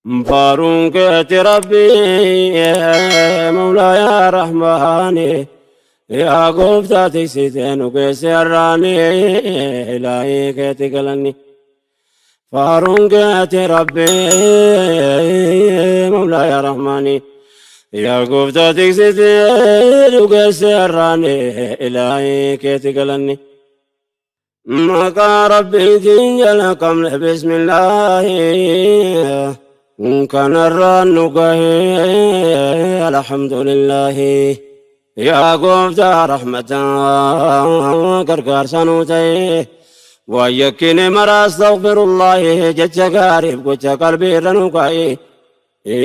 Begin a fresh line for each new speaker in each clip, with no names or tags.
Faaruun keeti Rabbii Mawlaa yaa Rahmaani, yaa gooftaa tiksitee nu geesse har'aani, ilaahii keeti galanni. Faaruun keeti Rabbii Mawlaa yaa Rahmaani, yaa gooftaa tiksitee nu geesse har'aani, ilaahii keeti galanni. Maqaa Rabbiitiin jalqabne, bismillaahi, kanarraan nu gahee, alhamdulillaahi. Yaa gooftaa rahmataa gargaarsa nuu ta'e, waan yakkine mara astaghfirullaahi, jecha gaariif gocha qalbii irra nu kaa'e.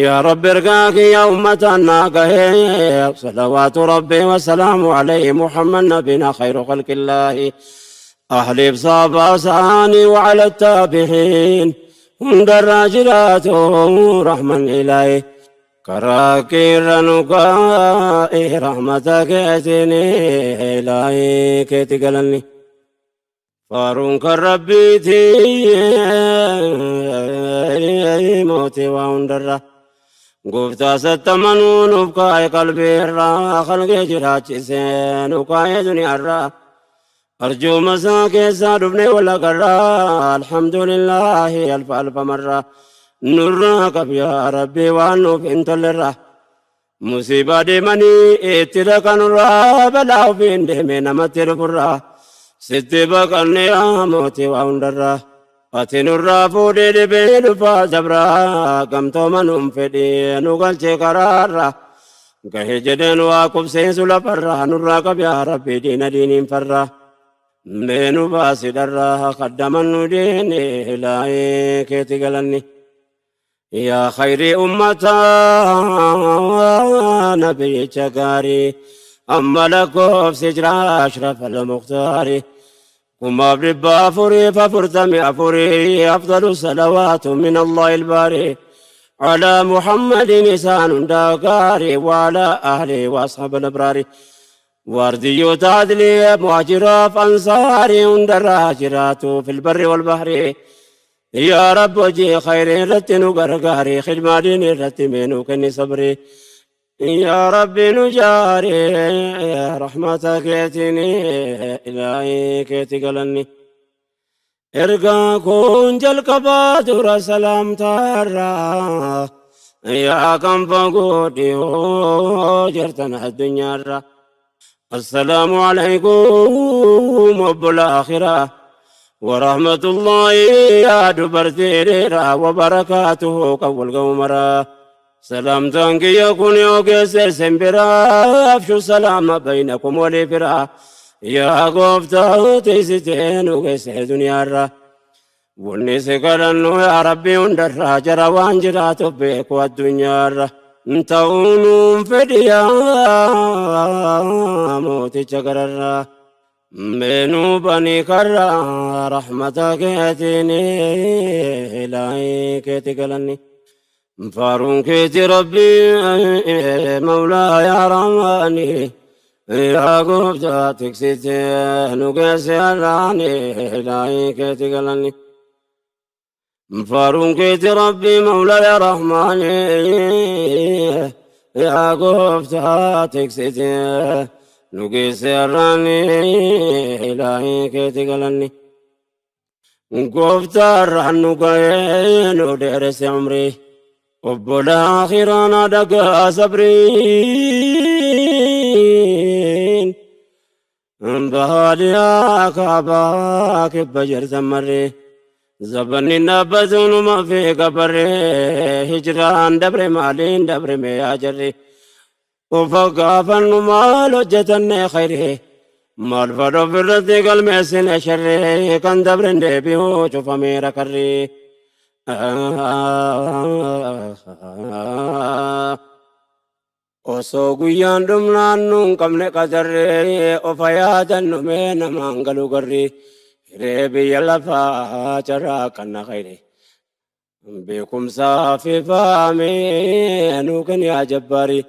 Yaa Rabbi, ergaa kiyya ummataan naa gahee, salawaatu Rabbi wasalaamu alayhi Muhammad nabina khayru khalqillaahi, ahliif saabaa isaanii وعلى التابعين hundarraa jiraatu rahman ilaahi. Karaa keerra nu kaa'e rahmata keetiin, ilaahii keeti galanni. Faaruun kan Rabbiiti mootii waa hundarra. Gooftaa sattamanuu nuuf kaa'e qalbiirraa, kalqee jiraachisee nu kaa'e duniyaarraa. Arjooma isaa keessaa dhufne wal agarraa, alhamdulillaahi alfa alfa marraa. Nurraa qab yaa Rabbi waan nuuf hin tollerraa. Musiibaa deemanii itti dhaqanurraa, balaa ofiin deeme namatti dhufurraa. Sitti baqanne yaa mootii waa hundarraa. Ati nurraa fuudhee dhibee dhufaa dabraa, gamtooma nuun fedhii nu galchee karaarraa. Gahe jedheen waa qubsiisu lafarraa, nurraa qab yaa Rabbi diina diiniin farraa. Mee nu baasi dharraa, kaddaman nu diini, ilaahii keeti galanni. Yaa khayrii ummataa nabiyyicha gaarii, amma lakkoofsi jira ashraf al-mukhtaari, 444, afdalu salawaatu min Allahi al-baari على محمد إنسان داغاري وعلى أهله وأصحاب الأبرار. وارديو عدلي مهاجرة أنصاري hundarraa jiraatu في البر والبحر. يا رب hojii khayrii irratti nu gargaari, khidmaa diinii irratti mee nu kenni sabri. Yaa Rabbi nu jaari rahmata keetiin, ilaahii keeti galanni. Ergaa kun jalqabaa dura salaamtaarraa, yaa kan fagoo dhiyoo jirtan addunyaarra. السلام عليكم وبالآخرة ورحمة الله يا دبرتي وبركاته قول قومرا. سلام يكون يوكس سنبرا، أفشوا السلام بينكم ولفرا. يا قفتا تيستين وكس دنيا الرا Wanni si kadhannu yaa Rabbi hundarraa, jara waan jiraatu beeku addunyaarra ta'uu nuun fedhi, yaa mooticha gararraa. Meenuu banii karraa rahmata keetiin, ilaahii keeti galanni. Faaruun keeti Rabbi Mawlaa yaa Rahmaani, yaa gooftaa tiksitee nu geesse har'aani, ilaahii keeti galanni. Faaruun keeti Rabbi Mawlaa yaa Rahmaani, yaa gooftaa tiksitee nu geesse har'aani, ilaahii keeti galanni. Gooftaarraan nu ga'ee nu dheeresse umrii, obbolaa akhiraan dhagaa sabriin. Bahaadiyaa kaabaa kibba jirtan marree, zabanni dhaabbatuunuma fi gabarree, hijraan dabre maaliin dabre mee yaa jarri? Ufa gaafannu maal hojjetanne khayrii, maal fadha ofirratti galmeessine sharree? Kan dabren deebi'uu cufameera karrii. Osoo guyyaan dhumnaan nuun qabne qadarree, ofa yaadannu mee namaan galu garri, hiree biyya lafaa carraa kanna khayri. Beekumsaa fi fahamee nuu kenni yaa jabbaari.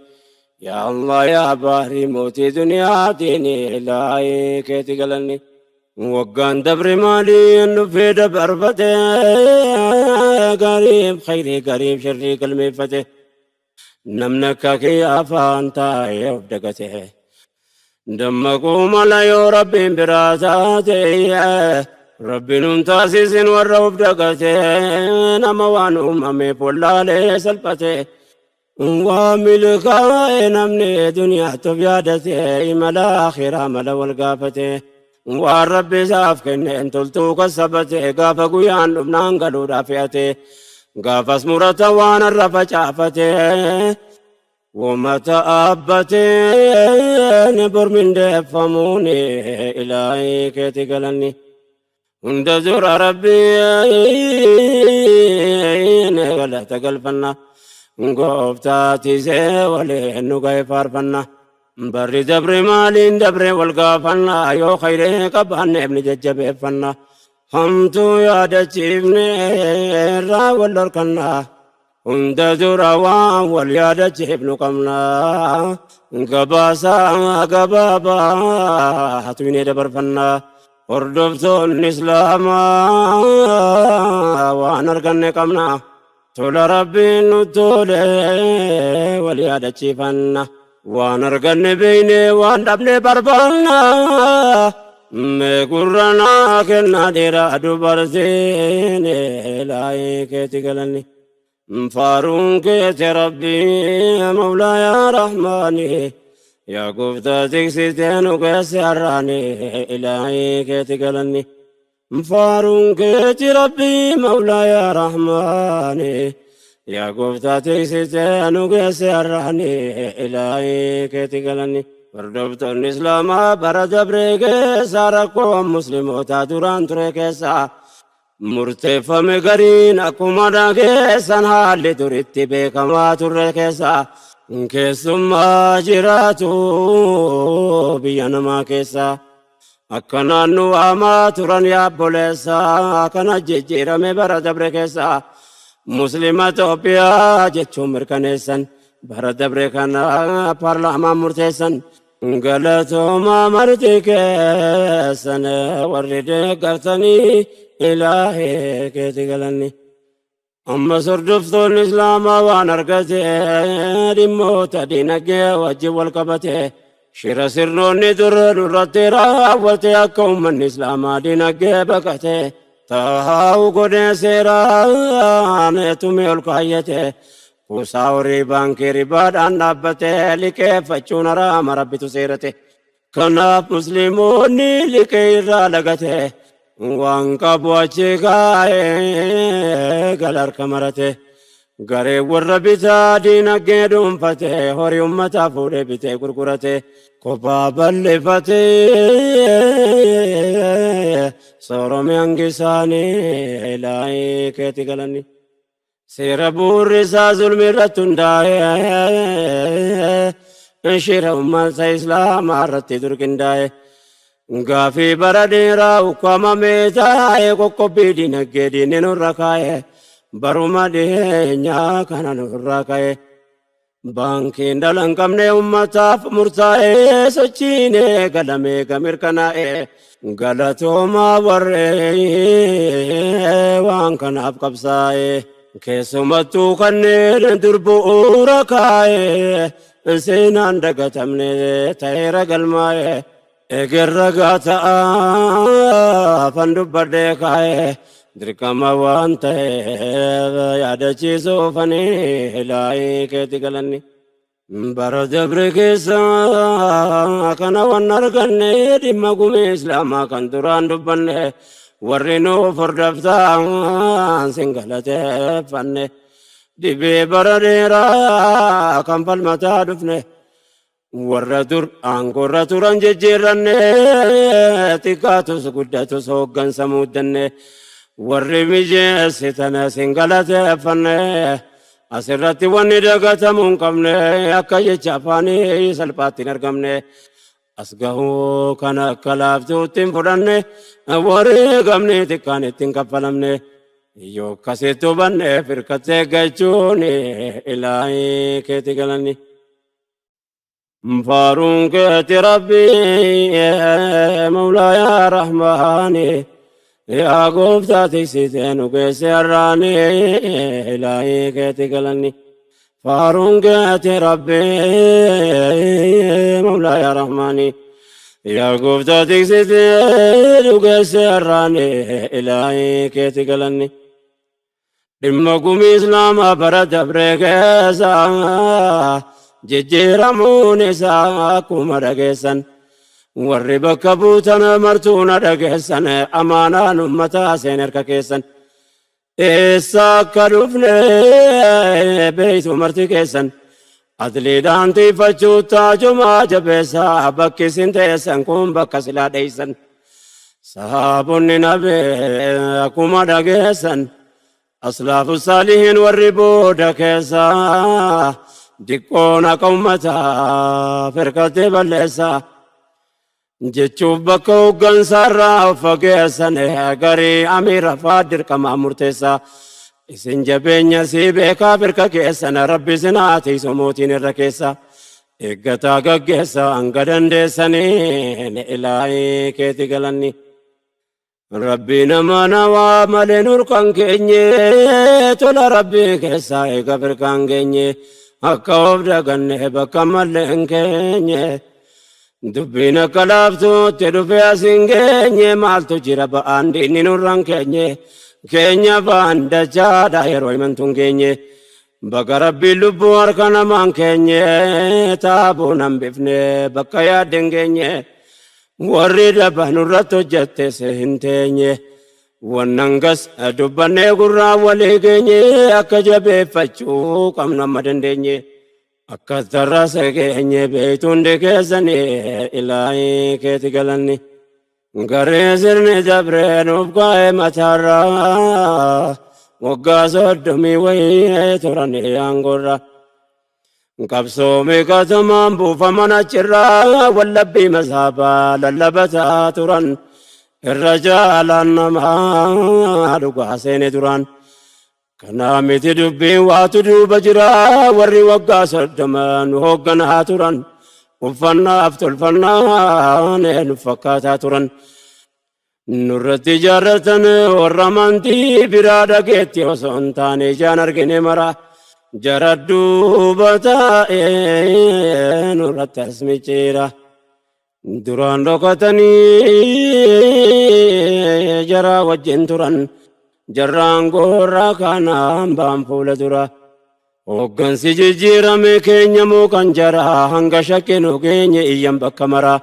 Yaa Allah yaa baari mootii duniyaatiin, ilaahii keeti galanni. Waggaan dabre maaliin dhufee dabarfate, gariif khayrii gariif sharrii galmeeffate. Namni akka kee afaan taa'ee of dagate. Dammaquu mala yoo Rabbiin biraa taate. Rabbiin nun taasisin warra of dagate, nama waan uumameef wallaalee salphate. Waa milkaa'e namni duniyaatti of yaadate, imala akhiraa mala wal gaafate. Waan Rabbi isaaf kenneen toltuu kassabate, gaafa guyyaan dhufnaan galuudhaaf fe'ate. Gaafas murata waan irra facaafate. Wamata dhaabbateen bor mindeeffamuun ilaahii keeti galanni. Hunda dura Rabbiin galata galfanna. Gooftaa tiisee waliin nu ga'e faarfanna. Barri dabre maaliin dabre wal gaafanna, yoo khayree qabaanneef ni jajjabeeffanna. Hamtuu yaadachiifne irraa wal dhorkanna. Hunda dura waan wal yaadachiifnu qabna. Gabaasaa gabaabaa tuyne dabarfanna. Hordoftoonni Islaamaa waan arganne qabna. Tola Rabbiin nu tole wal yaadachiifanna. Waan arganne beeyne, waan dhabne barbaanna. Mee gurra naa kennaa dhiiraa dubartiin, ilaahii keeti galanni. Faaruun keeti Rabbii Mawlaa yaa Rahmaani. Yaa gooftaa tiksitee nu keessa har'aani, ilaahii keeti galanni. Faaruun keeti Rabbii Mawlaa yaa Rahmaani. Yaa gooftaa tiksitee nu keessa har'aani, ilaahii keeti galanni. Hordoftoonni Islaamaa bara dabree keessa rakkoo muslimootaa duraan ture keessa murteeffame gariin akkuma dhageessan haalli duritti beekamaa turre keessa keessummaa jiraatu biyya namaa keessa akka naannoo waamaa turan yaabboleessa kana jijjiirame bara dabre keessa Muslima Itoophiyaa jechuun mirkaneessan, bara dabre kana paarlaamaan murteessan. Galatooma marti keessan warri deeggartanii, ilaahee keeti galanni. Ammas hordoftoonni Islaamaa waan argate dhimmoota dinagdee wajjin wal qabate, shira sirnoonni dur nurratti raawwate akka uummanni Islaamaa dinagdee baqate taa'u godhee seeraan tumee ol kaayyate. Kuusaa horii baankii ribaadhaan dhaabbate liqeeffachuun haraama Rabbitu seerate. Kanaaf musliimoonni liqee irraa lagate, waan qabu achi kaa'ee gala harka marate. Garee warra bitaa diinagdee dhuunfate horii uummataa fuudhee bitee gurgurate, kophaa bal'ifate soorome hangisaanii, ilaahii keeti galanni. Seera bu'uurri isaa zulmi irratti hundaa'e shira uummata Islaamaa irratti durqindaa'e. Gaafii bara dheeraa ukkaamamee taa'e qoqqobbii dinagdee diinni nurra kaa'e baruma dhiyeenyaa kana nurra ka'e. Baankiin dhala hin qabne uummataaf murtaa'e sochiin eegalamee gamirkanaa'e. Galatoomaa warreen waan kanaaf qabsaa'e. Keessumattuu kanneen dur bu'uura kaa'e seenaan dagatamne ta'eera galmaa'e. Egerra gaata'aa fan dubbadhee kaa'e dirqama waan ta'eef yaadachiisuufanii, ilaahii keeti galanni. Bara dabre keessa kana waan arganne dhimma gumii Islaamaa kan duraan dubbanne, warri nuuf hordoftaan sin galateeffanne. Dhibee bara dheeraa kan falmataa dhufne, warra dur aangoorra turan jijjiirranne, xiqqaatus guddatus hooggansa muuddanne, warri mijeessitan sin galateeffanne. Asirratti wanni dagatamuu hin qabne akka jecha afaanii salphaatti hin argamne. As gahuu kana akka laaftuutti hin fudhanne, wareegamni xiqqaan itti hin kaffalamne. Yoo akkasitti hubanne firkattee eeggachuun, ilaahii keeti galanni. Faaruun keeti Rabbii Mawlaa Rahmaani, yaa gooftaa tiksitee nu geesse har'aani, ilaahii keeti galanni. Faaruun keeti Rabbii Mawlaa Rahmaani, yaa gooftaa tiksitee nu geesse har'aani, ilaahii keeti galanni. Dhimma gumii Islaamaa bara dabree keessa jijjiiramuun isaa akkuma dhageessan, warri bakka buutan martuu na dhageessan, amaanaan ummataa seen harka keessan. Eessa akka dhufne beeytu marti keessan, adliidhaan tiifachuu taajumaa jabeessaa, bakki isin teessan kun bakka silaa dheeysan. Sahaabonni nabee akkuma dhageessan, aslaafu saalihiin warri booda keessa diqqoon akka ummataa firqattee balleessa jechuuf bakka hooggansaarraa of fageessan, garii amiira faa dirqamaa murteessa. Isin jabeenya sii beekaa firqa keessan, Rabbi sinaa tiisu mootiin irra keessa. Eeggataa gaggeessa hanga dandeessaniin, ilaahii keeti galanni. Rabbi nama nawaa malee nurkan keenye, tola Rabbii keessaa eega firqaan keenye, akka of daganne bakka mallee hin keenye. Dubbiin akka laaftuutti dhufe as hin geenye, maaltu jira ba'aan diinni nurran keenye, keenya ba'aan dachaadha yeroo himantuun keenye. Bakka Rabbiin lubbuu harka namaan keenye, taabuun hambifne bakka yaadden geenye. Warri daba nurratti hojjettes hin teenye. Wannan gas dubbannee gurraa walii geenye, akka jabeeffachuu qabnu amma dandeenye. Akka tarrasa geenye beektu hundi keessanii, ilaahii keeti galanni. Garee sirni dabree nuuf kaa'e mataarraa, waggaa 30 wayii turan aangoorra. Qabsoo meeqatamaan buufaman achirraa, wallabbii masaabaa lallabataa turan. Irra jaalaan namaa dhugaa seene duraan. Kanaa miti dubbiin, waatu duuba jira. Warri waggaa 30 nu hoogganaa turan, uffannaaf tolfannaan nu fakkaataa turan. Nurratti ijaarratan warra amantii biraa, dhageetti osoo hin taane ijaan argine mara. Jara duuba taa'ee nurratti as micciira. Duraan dhokatanii jara wajjin turan. Jarraan goorraa kanaan baan fuula dura. Hooggansi jijjiirame keenya moo kan jara, hanga shakkinu keenya iyyan bakka mara.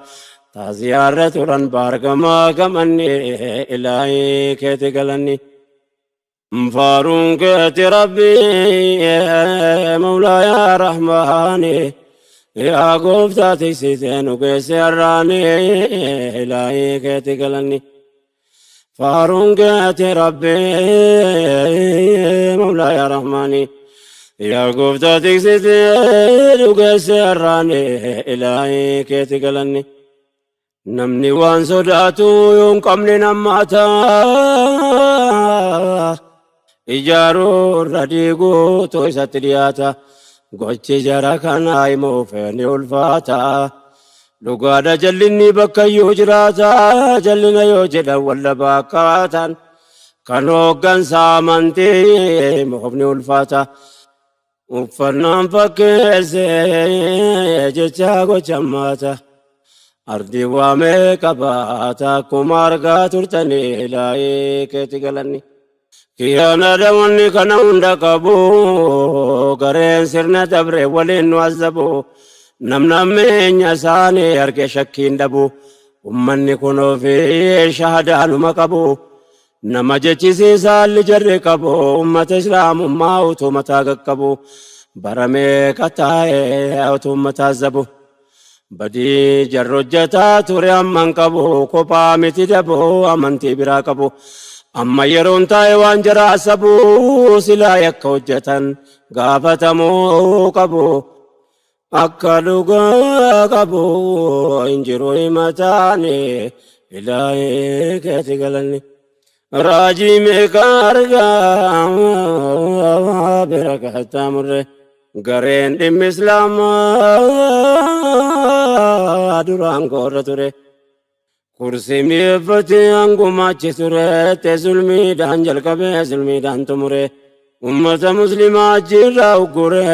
Taasiyaarra turan baargamaa gamanni, ilaahii keeti galanni. Faaruun keeti Rabbii Mawlaa Rahmaani, yaa gooftaa tiksitee nu geesse har'aani, ilaahii keeti galanni. Faaruun keeti Rabbii Mawlaa Rahmaani, yaa gooftaa tiksitee nu geesse har'aani, ilaahii keeti galanni. Namni waan sodaatu yoo hin qabne nammaata. Ijaaruu irra diiguutu isatti dhiyaata. Gochi jara kanaa himuuf ni ulfaata. Dhugaadha, jallinni bakka iyyuu jiraata. Jallina yoo jedhan wallabaa akkaataan kan hooggansa amantii himuuf ni ulfaata. Uffannaan fakkeessee jecha gocha maata. Ardii waamee qabaata akkuma argaa turtanii, ilaahii keeti galanni. Kiyyaanaadha wanni kana hunda qabu, gareen sirna dabre waliin nu azabu. Namna isaanii arge shakkiin dhabu. Ummanni kun ofii shahadaanuma qabu. Nama jechisiisaa jarri qabu, ummata Islaamummaa utuu mataa qaqqabu. Bara meeqa taa'ee utuu mataa zabu. Badii jarri hojjetaa ture amman qabu, kophaa miti dabu amantii biraa qabu. Amma yeroon taa'e waan jara sabu, silaa yakka hojjetan gaafatamuu qabu. Akka dhugaa qabu hin jiru himataani, ilaahii keeti galanni. Raajii meeqa argaa bira qaxxaamurre. Gareen dhimmi Islaamaa duraan goorra ture. Kursii mi'eeffatee hangumaachi ture. Te zulmiidhaan jalqabee zulmiidhaan xumure. Ummata Muslimaa achiirraa uggure.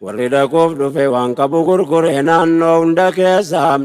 Warri dhaquuf dhufe waan qabu gurgure naannoo hunda keessaa.